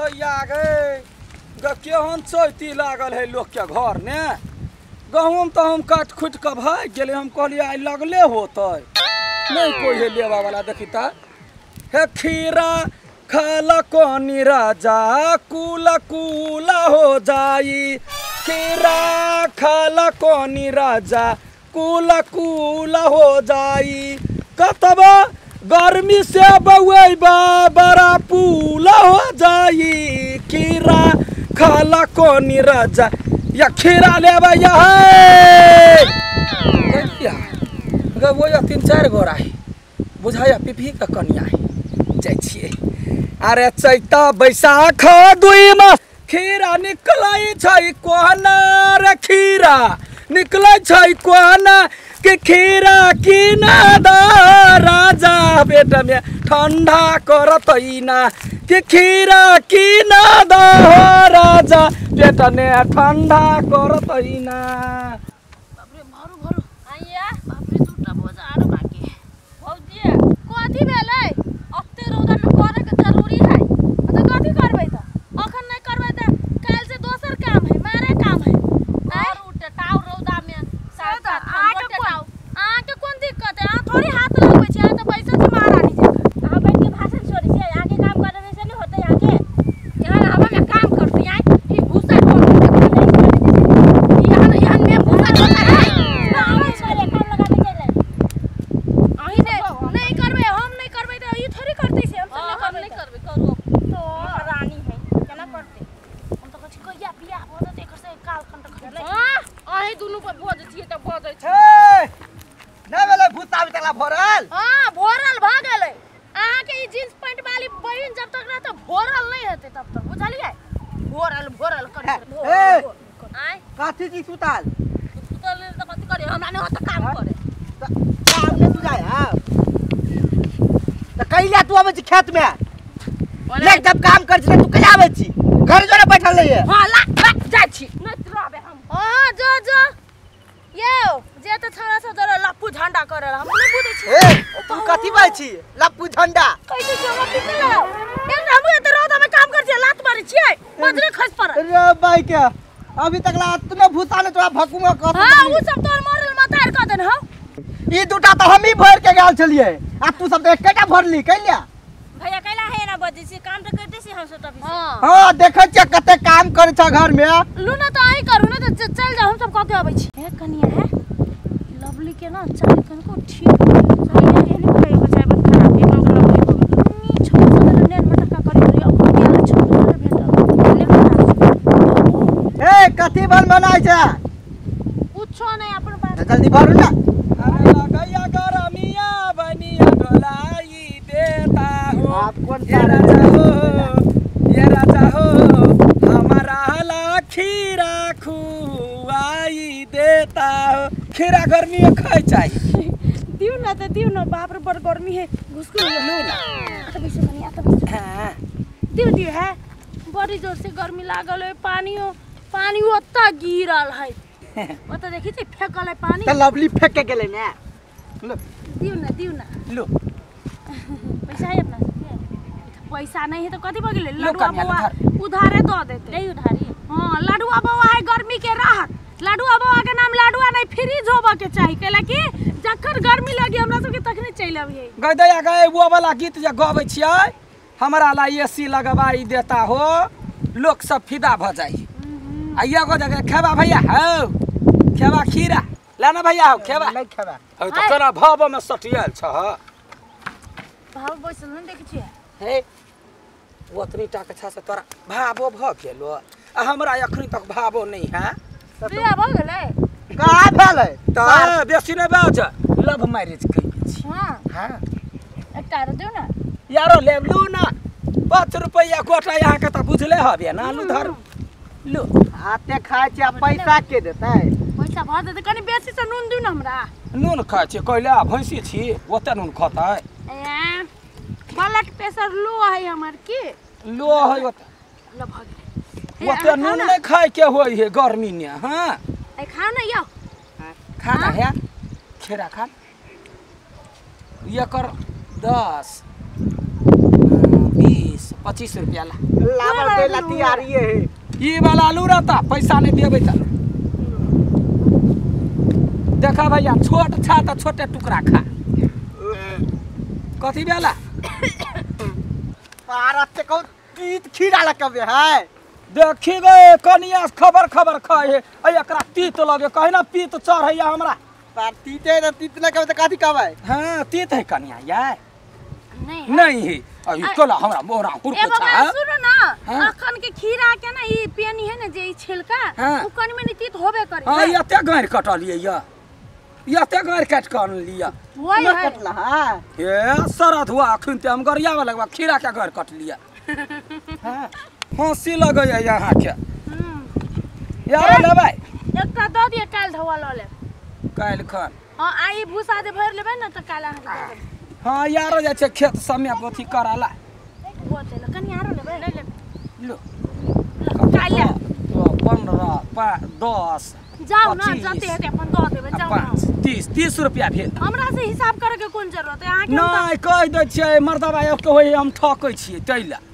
दैया गे केहन चैती लागल है लोक के घर ने। गहूम तो हम काट खुट के भाग गेले, हम कहलिए आइ लगले होते नहीं कोई है लेवा वाला। देखी ता हे खीरा खाला कोनी राजा कूला कूला हो जाई, खीरा खाला कोनी राजा कूला कूला हो जाई, कतबा गर्मी से बउआ बड़ा पूला हो जाई, खीरा खाला कोनी राजा या खीरा लेबा या है। वो या 3 4 गोरा है बुझाया पिपही का कनिया है जाइ छियै। अरे चैता बैसाख 2 मास खीरा निकलै छै कोना रे, खीरा निकलै छै कोना के खीरा किना द राजा पेट में ठंडा करतै ना, के खीरा किना the राजा पेट में ठंडा करतै ना। बाप रे भरू भरू आइया बाप रे दूटा बोझा आरो बाकी भौजी कथी भेलै अत्ते रौदा में करे के जरूरी है त कथी करबै त अखन नै करबै त काल से दोसर काम है मारे काम है और उठे टाउ रौदा में सात टाउ अहाँ के कोन दिक्कत है? अहाँ थोड़ी हाथ लगबै छी, अहाँ त बैसल छी महारानी जकाँ। अहाँ बैठ के भाषण छोड़ै छी, अहाँ के काम करे से नै होतै। अहाँ के यहाँ हवा में काम करतै, यहाँ ई भूसा ढोल यहाँ यहाँ में भूसा ढोल है काम लगा के चले। अहीं ने नहीं करबै, हम नहीं करबै त ई थोड़ी करतै से, हम सब नहीं करबै। नहीं करबै करू तो रानी है केना करतै? हम त कहै छी कहिया बियाह भ जेतै एकर से काल खंड खंड। हां अहीं दुनू पर बजै छियै त बजै छै। नै भेलै भूसा अभी तक भरल? हां भरल भ गेलै। अहाँ के ई जींस पैंट वाली बहिन जब तक ना त भरल नहीं हेतै तब तक, बुझलियै? भरल भरल कर। ए आय कथी छी सुताल? सुतल त कथी करे, हमरा नै होत काम करे। काम नै तू जाय हां त कैला तू आबै छी खेत में? ले जब काम कर छी तू कैला आबै छी? घर जोरे बैठल रहिए। हां ला जाइ छी नै रहबे हम। हां जो जो यो जे त छोरा सब जरा लप्पू झंडा करल हम नै बुझै छी। ए तू कथी बाजै छी लप्पू झंडा? कैसे छी हमरा पिटल एक हम त रौदा में काम कर छी लात मारै छियै बजरे खस पड़ल रे भाई के अभी तक ला तूने भूसा ने तोरा भकुमा कह। हां उ सब तोर मरल मतार क देन हौ। ई दूटा त हम ही भर के गेल छलियै आ तू सब त एकेटा भरली कैला? भैया कैला है ना बजै छी काम त करते छी हम सब तभी। हां देखै छियै कते काम करै छ घर में। लू ना त अहीं करू ना त चल जाओ हम सब कके आबै छी। हे कनिया है लवली के ना चाल कनको ठीक सही है नहीं कोई बचाय बस खराब है कनको लवली नी छोड़ से नेन मटका करी रही अब गेल छोड़ से भेटल ने खराब। ए कथी बन बनाइ छ? कुछो नहीं अपन बात जल्दी भरू ना। अरे लगैया गरमिया बनिया ढोलाई देता हो आप कौन ये राजा हो, ये राजा हो हमारा ला खीरा खुआई देता हो। खीरा गर्मी में खाए चाहिए। दिउ ना त दिउ ना बाप रे बड़ गर्मी है घुसकु लू ना त बैसो कनी त बैसो। हां दिउ दिउ है बड़ी जोर से गर्मी लागल है, पानियो पानी ओत्ता गिरल है ओत्ता देखी छी फेकल है पानी त लवली फेक के गेलै ने। लो दिउ ना दिउ ना लो पैसा है अपना पैसा नहीं है तो कथी भ गेलै? लडुआ बौआ उधारे the देते नहीं उधारी। हां लडुआ बौआ है गर्मी के राहत, लडुआ बौआ के नाम लडुआ नहीं फ्रीज होबा के चाही कैला कि जखन गर्मी लगी हमरा सबके तखने चलि अबियै। गै दैया गै वो वाला गीत जे गबै छियै हमरा ला एसी लगवाई देता हो लोक सब फिदा भ जाइ। आ एगो जगह खेबा भैया हौ खेबा खीरा लाना भैया हौ खेबा नहीं खेबा हौ त तोरा भाव में सटियल छ। भाव बैसल नहीं देखै छियै हे ओतनी टा के छ से तोरा भावो भ गेलो आ हमरा अखनी तक भावो नहीं है। बियाह भ गेलै? कहाँ भेलै त बेसी नै बाज लव मैरिज कइले छी। हां हां एकटा आरो दिउ ना यारो लेबलू ना 5 रुपैया गोटा यहाँ के त बुझले हबे ना। लू धर लू हाथे खाय छी आ पैसा के देतै? पैसा भर देतै कनी बेसी से नून दिउ ना हमरा। नून खाय छी कैला भैंसी छी ओते नून खतै? ए ब्लड प्रेशर लो है हमर की लो है ओते ल भ गेलै ओते नून नै खाय के होय है गर्मी ने। हां ए खाउ ना यौ खाना है खीरा खा एकर 10 20 25 रुपया ला लाबर दे लाती आ रही है ई वाला आलू रहता पैसा नहीं देबै त देखा भैया छोट छा त छोटे टुकड़ा खा कथी बेला पारत को तीत खीरा लकबे है देखी गए कनिया खबर खबर खाए है अ एकरा तीत लगे कहे ना पीत चढ़ैया हमरा पर तीते न तीत न कबे त कथी कहबै हां तीत है कनिया यार नहीं नहीं है अ ई तोला हमरा मोरा हुरको ए बाबा छा सुनो ना हाँ। अखन के खीरा के ना ई पेनी है ना जे ई छिलका हाँ। उ कनी मनी तीत होबे करे हां एते गारि कटलियै या एते गारि काट के अनलियै वही न है कटला है ए सरद हुआ अखन ते हम गरियावे लगबा खीरा के गारि कटलियै हां हंसी लगैया यहाँ के यार लेबै एकटा दऽ दिअ काल्हि धोआ लऽ लेब काल्हि खन हां आ ई भूसा जे भरि लेबै ने तऽ काल्हि अहाँके दऽ देब हां यारो जाइ छै खेत समय अथी कराला होतै ल कनी आरो लेबै नहि लेबै लो काल्हि 15 10 जाउ ना 25, जते हेतै अपन दऽ देबै आ जाउ ना 5 30 30 रुपया भेल हमरा से हिसाब करे के कोन जरूरत है अहाँके हम तऽ- नहि कहि दै छियै मर्दबा एक होइ हम ठकै छियै तै लए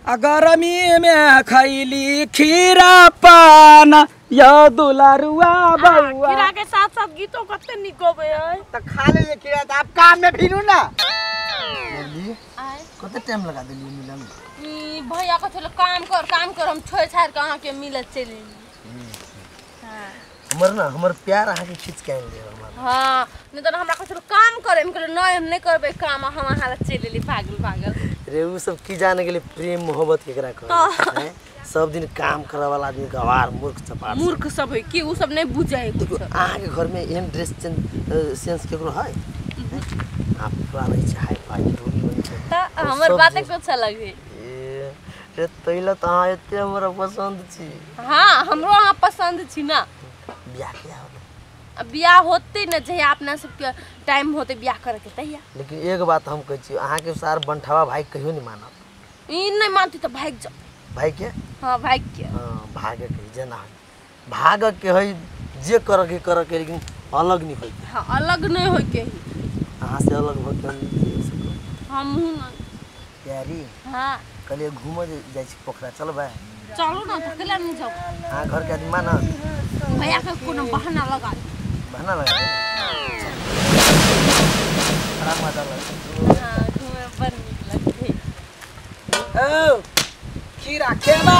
आ गरमीमे खैली खीरा पान यौ दुलरुआ बौआ खीरा के साथ साथ गीतो कते नीक गबै है त खा ले खीरा त आप काम में भीरू ना आय कते टाइम लगा देलियै मिलन ई भैया कथी लए काम कर हम छोड़ छाड़ के अहाँ के मिलत चलि हां हमर ना हमर प्यार अहाँ के खींच के आनि लिअ हमर हां नहीं तो हमरा कथी काम करे हम कहलियै नहीं हम नहीं करबै काम हम अहाँ लग चलि एली पागल पागल रे उ सब की जाने गेलै प्रेम मोहब्बत केकरा कहै हैं सब दिन काम करे वाला आदमी गवार मूर्ख चपार मूर्ख सब है कि उ सब नहीं बुझै है देखो कुछ अहाँ के घर में एहन ड्रेस सेंस केकरो है आप पूरा रहै छै हाई फाई रोगी बनै छै त हमर सब बात जे- कुछ अलग है ए रे तैला त अहाँ एते हमरा पसंद छी हाँ हमरो अहाँ पसंद छी ना बियाह किया होलै अब बियाह होते न जहिया अपना सबके टाइम होते बियाह करे के तहिया लेकिन एक बात हम कहै छी अहाँ के सार बंठावा भाई कहियो नहीं मानत ई नहीं मानती तो भाग जाओ भाई के हाँ भाग के हाँ, भागे के जेना भाग के है जे कर के लेकिन अलग नहीं होई हाँ अलग नहीं होय के ही अहाँ से अलग हो के हम नहीं जी सकब। हमहूँ नहीं प्यारी हाँ कहलिए घूमऽ जाइ छी पोखरा चलबै चलू ना तो केला नहीं जाओ अहाँ घर के आदमी मानत भैया के कोनो बहाना लगा दे। बहाना लगा दे। बड़ा मजा लगै हाँ घूमे बड़ नीक लगतै औ खीरा खेबा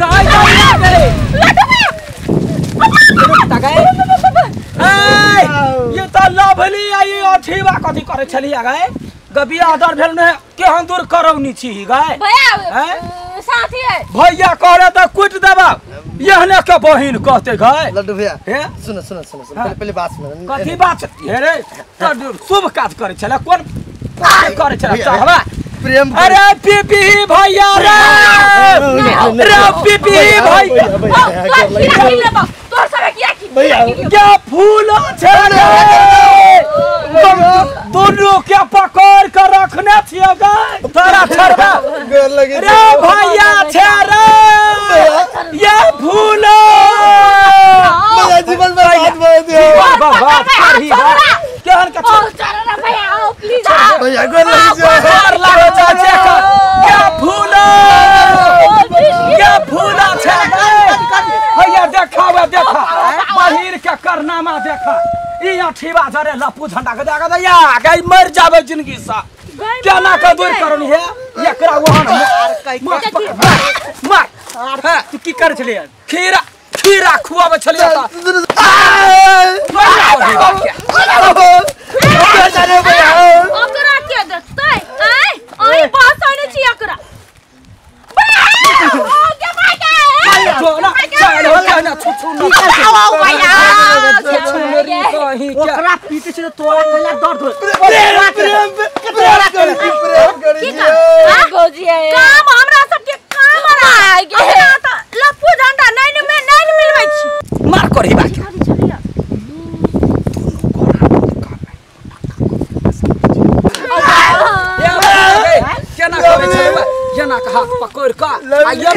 कहै कनिया गे रुक गए ए ये त लभली आ ई अठीबा कथी करै छलियै गए गबिया दर भेल ने केहन दूर करौनी छी गए भैया हैं? साथी है भैया कहले त कुटि देबा एहने के बहिन कहते गए लड्डू भैया हे सुनो सुनो सुनो सुनो हाँ। पहले पहले बात सुनो कथी बात हे रे त शुभ काज करै छले कोन काज करै छले चढ़बा प्रेम अरे पीपी भैया रे रे पीपी भैया तोर खीरा की लेबो तोर सब किया की भैया। क्या फूल छै रे दुनू के पकड़ के रखने छियै गए तोरा छोड़बा गोर लगे रे भैया छै रे ये फूल मेरा जीवन बर्बाद भऽ गेल बाबा करही बा केहन के ओ चलो ना भैया आओ प्लीज आओ भैया गोर लगे छै छोड़ लागो चाचे का क्या फूल क्या फूल छै भैया देखावे देखा बहिर के करनामा देखा ई अठीबा जरे लपू झंडा के देखा या गई मर जाबे जिंदगी सा केना के दूर करनी है एकरा वहन मार मार मार तू की कर छलियै खीरा खीरा खुआबै छलियै त ओकरा के देखतै आय अहीं बस आने छी ओकरा ओ के भाई के ना चल ना छु छु ना आओ भैया छु मेरी कहीं क्या ओकरा पीटे छै त तोरा कैला दर्द होय प्रेम प्रेम प्रेम करै छी प्रेम करै की छी काम भौजी है काम हमरा सबके काम आइ गे। हमरा त लफू झंडा नहीं में नहीं मिलबै छी मार करही बा खाली छलियै केना करै छलै केना के हाथ पकड़ के आ ये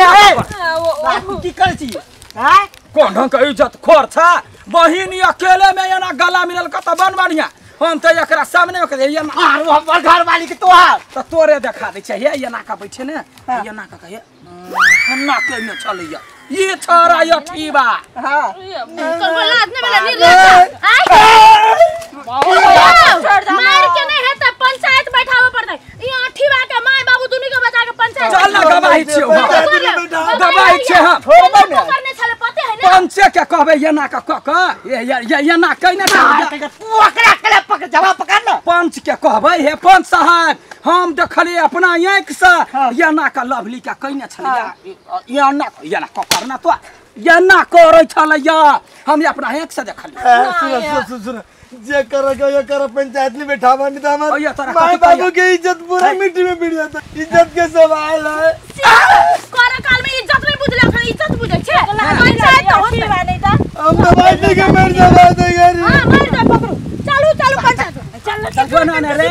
तू की कर छी हैं कोन ढंग के इज्जत खोर छ बहिन अकेले में एना गला मिलल कत बन बढ़िया हम त एकरा सामने में कह ये आरो हमर घर वाली के तोहार त तोरे देखा दै छै। हे ये नाका बैठे ने ये नाका कहे ना के ने चलैया ये छोरा ये ठीबा। हां करबो लाज नै भेलै निर्लज्ज आइ मार के नहीं है त पंचायत बैठावे पड़तै। ई आठीबा के my बाबू दुनी के बचा के पंचायत चल ना गवाही छियो गवाही छियो हम छोड़बै ने करने छले पते है ने पंचे के कहबै ये ना के क क ये ये ना कहि ने तू ओकरा कले पकड़ जवाब पकड़ ना पंच के कहबै हे पंच साहब हम देखलिए अपना आँख से ये ना के लवली के कहिने छलिया ये ना ये ना क करना तो ये ना करै छलैया हम अपना आँख से देखलिए। सुन सुन सुन जे कर ये कर पंचायत में बैठावा नहीं था हमारे मां बाबू के इज्जत पूरा मिट्टी में मिल जाता। इज्जत के सवाल है कर काल में इज्जत नहीं बुझला खाली इज्जत बुझै छै पंचायत त होत नहीं त हम तो भाई के मर जावा दे यार। हां मर जा पकड़ू चलू चलू पंचायत चल चल ना रे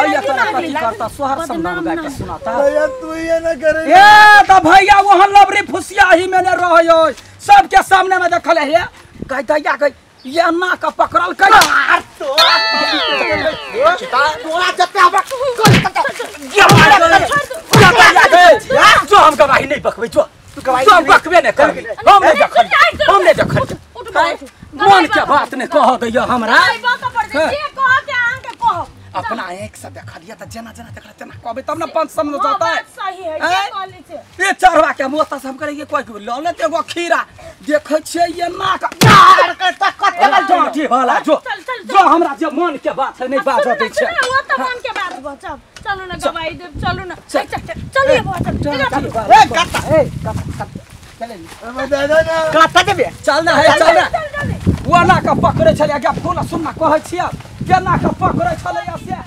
अइया तोरा कथी करता सोहर सब नाम गा के सुनाता भैया तू ये ना करे ए त भैया वहां लबरी फुसिया ही मैंने रहयो सबके सामने में देखल हे कह दैया कह ये ना का पकड़ल कह तोरा जते हमरा जो हम गवाही नहीं बकबै जो जो हम बकबे नहीं करबै हम नहीं देखल हम नहीं देखल मन के बात नहीं कह दैया हमरा अपना आँख से देखलिए त जेना जेना देखल तेना कहबै तब ना पंच समझ जाता है। सही है ये कहली छै ए चढ़वा के मोता से हम करेंगे कोई ल लेते एगो खीरा देखै छियै ये ना का कते वाला जो जो हमरा जे मन के बात है नहीं बात दै छै ओ त मन के बात बचब चलू ना गवाही देब चलू ना चलू ये बचब चल ए गत्ता ए गत्ता चले गत्ता देबे चल ना है चल ना वो ना का पकड़ै छलै गे फूल सुनना कहै छियै केना के पकड़ै छलै से।